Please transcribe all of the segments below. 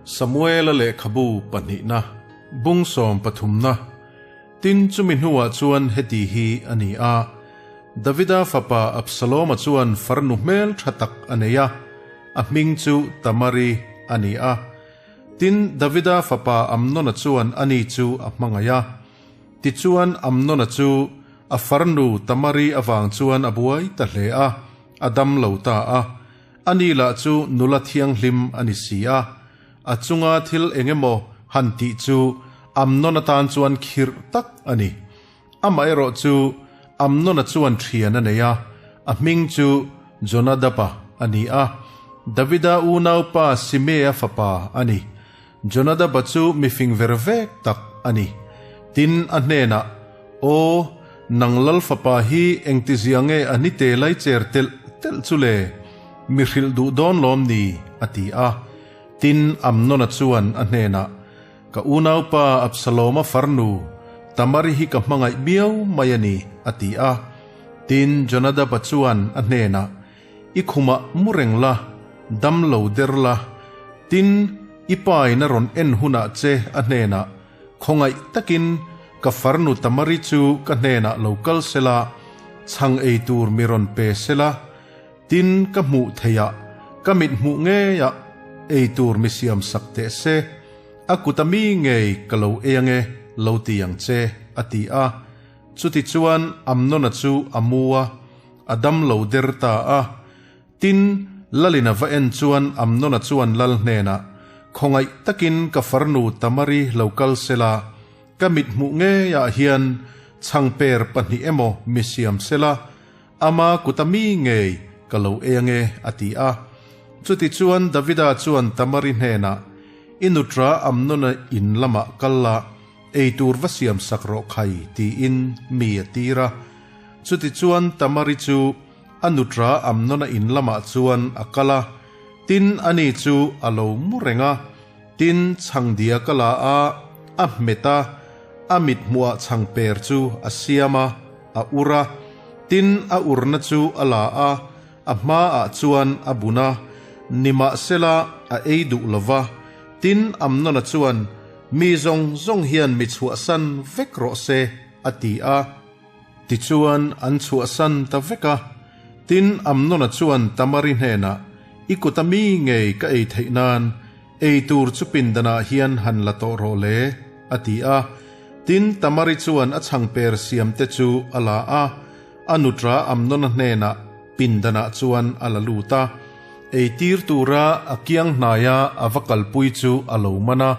Samuela lehkhabu pahnihna, bung sawm pathumna, Tin, chumi hnuah chuan heti hi a ni a, Davida fapa Absaloma chuan farnu hmel tha tak a nei a, a hming chu Tamari a ni a. Tin, Davida fapa Amnona chuan ani chu a hmangaih a. Tichuan, Amnona chu a farnu Tamari avang chuan a buai ta hle a, a dam lo ta a. Ani lah chu nula thianghlim a ni si a. A chunga thil eng emaw han tih chu Amnona tan chuan khirh tak a ni. Amaherawh chu Amnona chuan thian a nei a, a hming chu Jonadaba a ni a, Davida unaupa Simea fapa a ni. Jonadaba chu mi fing ver vek tak a ni. Tin, a hnenah, Aw, nang lal fapa hi engtizia nge a ni te lai cher telh telh chu le? Mi hrilh duh dawn lawm ni? a ti a. Tin, Amnona chuan a hnenah, Ka unaupa Absaloma farnu Tamari hi ka hmangaih miau mai a ni, a ti a. Tin, Jonadaba chuan a hnenah, I khumah mu reng la, dam lo der la. Tin, i pa in a rawn en hunah che a hnenah, Khawngaih takin ka farnu Tamari chu ka hnenah lo kal sela, chhang ei tur mi rawn pe sela, Tin, ka hmuh theih ah, ka mit hmuh ngei ah ei tur mi siam sak teh se, a kut a mi ngei ka lo ei ange lo ti ang che, a ti a. Chutichuan Amnona chu a mu a, a dam lo der ta a. Tin, Lalin a va en chuan Amnona chuan Lal hnenah, Khawngaih takin ka farnu Tamari lo kal sela, ka mit hmuh ngei ah hian chhangper pahnih emaw mi siam sela, Ama kuta mi ngei ka lo ei ange, a ti a. Chutichuan Davida chuan Tamari hnenah, I nutra Amnona in lamah kal la, ei tur va siam sak rawh khai, tiin mi a tir a. Chutichuan Tamari chu a nutra Amnona in lamah chuan a kal a, tin ani chu a lo mu reng a. Tin, chhangdia ka la a, a hmet a, a mithmuhah chhangper chu a siam a, a ur a. Tin, a urna chu a la a, a hmaah chuan a bun a, nimahsela a ei duh lo va. Tin, Amnona chuan, Mi zawng zawng hian mi chhuahsan vek rawh se, a ti a. Tichuan, an chhuahsan ta vek a. Tin, Amnona chuan Tamari hnenah, I kut a mi ngei ka ei theih nan, ei tur chu pindanah hian han la tawh rawh le, a ti a. Tin, Tamari chuan a chhangper siamte chu a la a, a nutra Amnona hnenah pindanah chuan a la lut a. Ei tir tura a kiang hnaia a va kalpui chu a lo man a,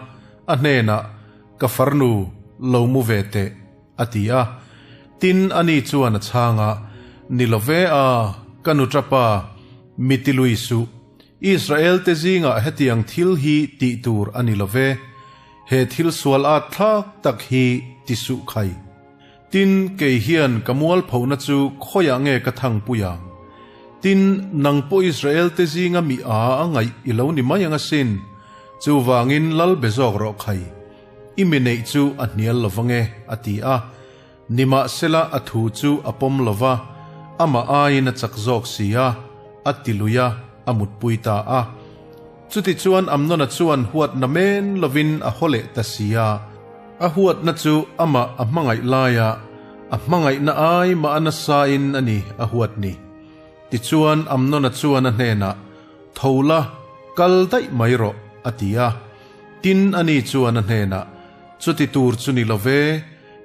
a hnenah, Ka farnu, lo mu ve teh, A ti a. Tin, ani chuan a chhang a, Ni lo ve a, ka nuṭapa, mi ti lui suh. Israel-te zingah hetiang thil hi tih tur a ni lo ve. He thil sual at thlak tak hi ti suh khai. Tin, kei hian ka mualphona chu khawiah nge ka thangpui ang? Tin, nang pawh Israel-te zinga mi a a ngaih i lo ni mai ang asin. Chuvangin lal be zawk rawh khai. I mi neih chu a hnial lo vange, a ti a. Nimahsela a thu chu a pawm lo va, amah aiin a chak zawk si a, a ti lui a, a mutpui ta a. Chutichuan Amnona chuan huatna men lovin a haw leh ta si a. A huatna chu amah a hmangaih laia a hmangaihna ai mah a nasain a ni a huat ni. Tichuan Amnona chuan a hnenah, Tho la, kal daih mai rawh, a ti a. Tin, ani chuan a hnenah, Chuti tur chu ni lo ve,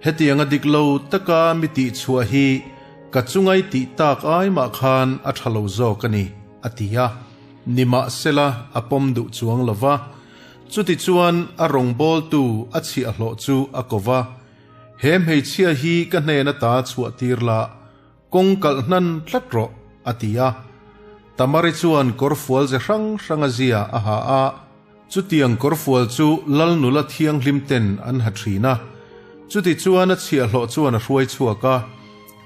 hetianga dik lo taka mi tihchhuah hi ka chungai tih tak ai mah khan a tha lo zawk a ni, a ti a. Nimahsela, a pawm duh chuang lo va. Chutichuan a rawngbawltu a chhiahhlawh chu a ko va, He hmeichhia hi ka hnen ata chhuah tir la, Kawng kalh hnan tlat rawh, a ti a. Tamari chuan kawrfual ze hrang hrang a zia a ha a. Chutiang kawrfual chu lal nula thianghlim ten an ha thin a. Chuti chuan a chhiahhlawh chuan a hruai chhuak a,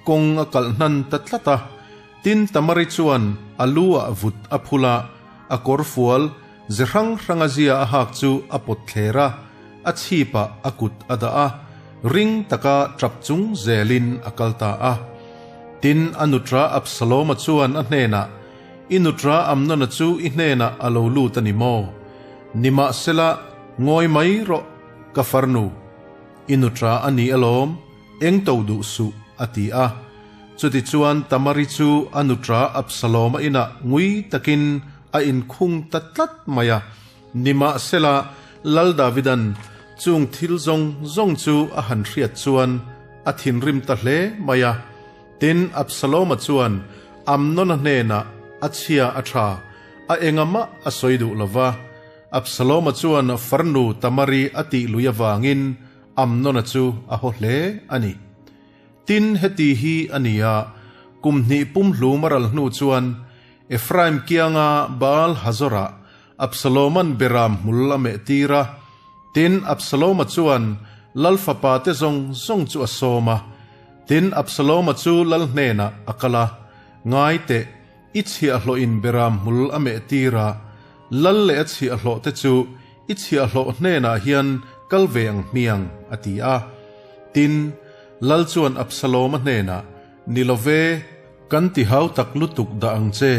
kawng a kalh hnan ta tlat a. Tin, Tamari chuan a lu ah vut a phul a, a kawrfual ze hrang hrang a zia a hak chu a pawt thler a, a chhip ah a kut a dah a, ring taka tap chung zelin a kal ta a. Tin, a nutra Absaloma chuan a hnenah, I nutra Amnona chu i hnenah a lo lut a ni maw? Nimahsela, ngawi mai rawh, ka farnu, i nuṭa a ni alawm, eng to duh suh, a ti a. Chutichuan Tamari chu a nuṭa Absaloma inah ngui takin a inkhung ta tlat mai a. Nimahsela, Lal Davidan chung thil zawng zawng chu a han hriat chuan a thinrim ta hle mai a. Tin, Absaloma chuan Amnona hnenah a chhia a tha, a engamah a sawi duh lo va. Absaloma chuan farnu Tamari a tih lui avangin Amnona chu a haw hle a ni. Tin, heti hi a ni a, kum hnih pumhlum a ral hnu chuan Ephraim kianga Baal Hazorah Absaloma'n Beram hmul a meh tir a. Tin, Absaloma chuan lal fapa te zawng zawng chu a sawm a. Tin, Absaloma chu lal hnenah a kal a, Ngai teh, i chhiahhlawhin Beram hmul a meh tir a, lal leh a chhiahhlawh te chu i chhiahhlawh hnenah hian kal ve ang hmiang, a ti a. Tin, lal chuan Absaloma hnenah, Ni lo ve, kan ti hau tak lutuk dah ang che,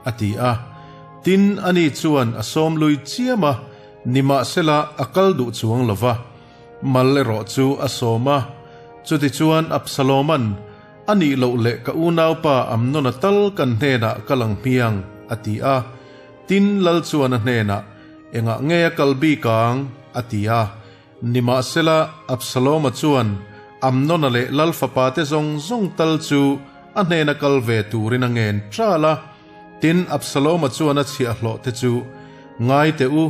a ti a. Tin, ani chuan a sawm lui chiam a, nimahsela a kal duh chuang lo va. Mal erawh chu a sawm a. Chutichuan Absaloma'n, A nih loh leh ka unaupa Amnona tal kan hnenah kal ang hmiang, a ti a. Tin, lal chuan a hnenah, Engah nge a kal bik ang? a ti a. Nimahsela, Absaloma chuan Amnona leh lal fapate zawng zawng tal chu a hnena kal ve turin a ngen ṭal a. Tin, Absaloma chuan a chhiahhlawhte chu, Ngai teh u,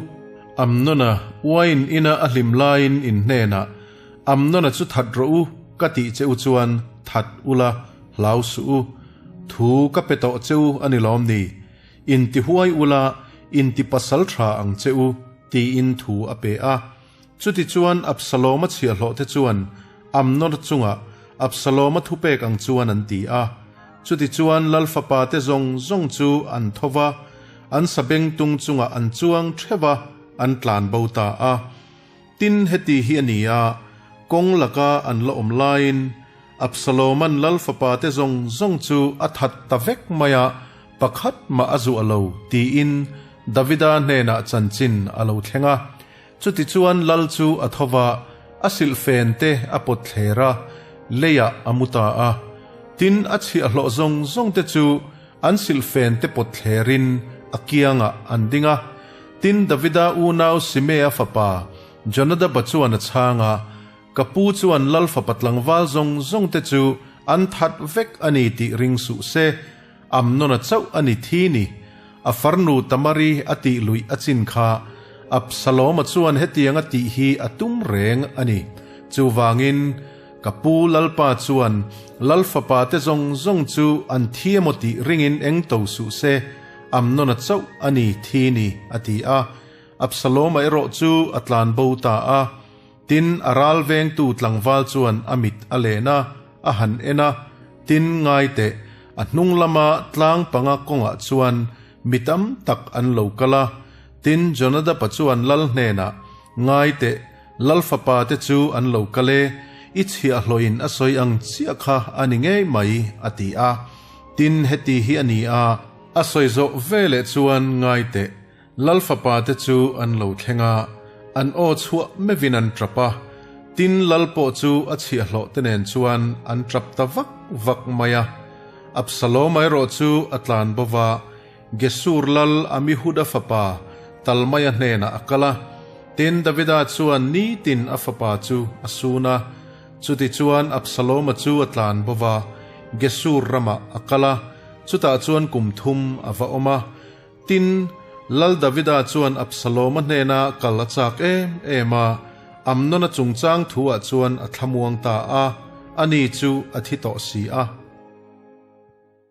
Amnona uain ina a hlim laiin in hnenah, Amnona chu that rawh u, ka tih che u chuan that ula, hlau suh u. Thu ka pe tawh che u a ni lawm ni? Intihuai ula, intipasal tha ang che u, tiin thu a pe a. Chutichuan Absaloma chhiahhlawhte chuan Amnona chungah Absaloma thupek ang chuan an ti a. Chutichuan lal fapate zawng zawng chu an tho va, an sabengtung chungah an chuang theuh a, an tlan bo ta a. Tin, heti hi a ni a, kawng laka an la awm laiin Absaloma'n lal fapate zawng zawng chu a that ta vek mai a, pakhat mah a zuah lo, tiin Davida hnenah chanchin a lo thleng a. Chutichuan lal chu a tho va, a silhfen te a pawt thler a, leiah a mu ta a. Tin, a chhiahhlawh zawng zawng te chu an silhfen te pawt thlerin a kiangah an ding a. Tin, Davida unau Simea fapa Jonadaba chuan a chhang a, Ka pu chuan lal fapa tlangval zawng zawng te chu an that vek a ni tih ring suh se, Amnona chauh a ni thi ni. A farnu Tamari a tih luih a chin kha Absaloma chuan hetiang a tih hi a tum reng a ni. Chuvangin, ka pu Lalpa chuan lal fapa te zawng zawng chu an thi emaw tih ringin eng to suh se, Amnona chauh a ni thi ni, a ti a. Absaloma erawh chu a tlan bo ta a. Tin, a ral vengtu tlangval chuan a mit a len a, a han en a, tin, ngai teh, a hnung lama tlang panga kawngah chuan mi tam tak an lo kal a. Tin, Jonadaba chuan lal hnenah, Ngai teh, lal fapa te chu an lo kal e, i chhiahhlawhin a sawi ang chiah kha a ni ngei mai, a ti a. Tin, heti hi a ni a, a sawi zawh veleh chuan, Ngai teh, Lal fapa te chu an lo thleng a, an aw chhuah meuhin an tap a, tin lal pawh chu a chhiahhlawh te nen chuan an tap ta vak vak mai a. Absaloma erawh chu a tlan bo va, Gesur lal Amihuda fapa Talmaia hnenah a kal a, tin Davida chuan nitin a fapa chu a sun a. Chutichuan Absaloma chu a tlan bo va, Gesur ramah a kal a, chutah chuan kum thum a va awm a. Tin, Lal Davida chuan Absaloma hnena kal a chak em em a, Amnona chungchang thuah chuan a thlamuang ta a, ani chu a thi tawh si a.